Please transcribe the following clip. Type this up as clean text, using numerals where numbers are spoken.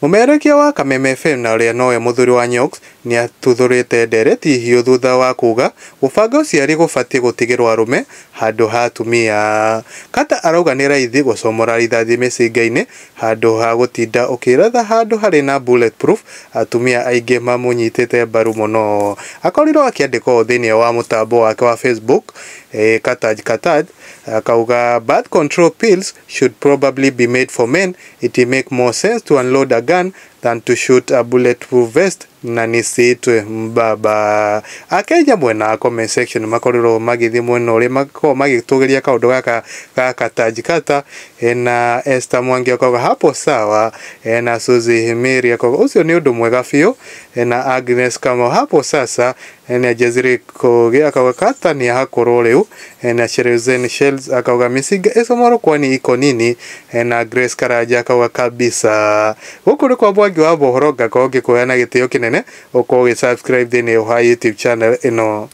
Mũmererekia wa Kameme FM na ũrĩa nowe mũthuri wa Nyox nĩatuthũrĩte ndereti hiũ thutha wa kuga gũbanga ũciari gũbatiĩ gũtigĩrwo arũme handũ ha atumia. Carter arauga nĩ raithi gũcomora rithathi mĩcinga-inĩ handũ ha gũtinda ũkĩratha handũ harĩ na bulletproof. Atumia aingĩ mamũnyitĩte mbaru mũno. Akorirwo akĩandĩka ũũ thĩinĩ wa mũtambo wake wa Facebook, Kataj Kataj akauga, "Birth control pills should probably be made for men. It make more sense to unload a gun than to shoot a bulletproof vest na nisiitwe mbaba." Akenya mwena wa comment section makorirwo magĩthiĩ mwena ũrĩa makorwo magĩtũgĩria kaũndũ gaka ga Kataj Kata. Na Esther Mwangi akauga, "Hapo sawa." Na Suzy Himiri akauga, "Ũcio nĩ ũndũ mwega biũ." Na Agnes Kamau, "Hapo sasa." Na Jeziri Koge akauga, "Kata ni hakorwo rĩu." Na Sherezen Shells akauga, "Mĩcinga ĩcomorwo kwani iko nini?" Na Grace Karanja akauga, "Kabisa." Gũkũ nĩ kwa Mwangi wa mohoro, ngakorwo ngĩkuoya na gĩtĩo kĩnene ũkorwo ũgĩ subscribe thĩinĩ wa YouTube channel ĩno.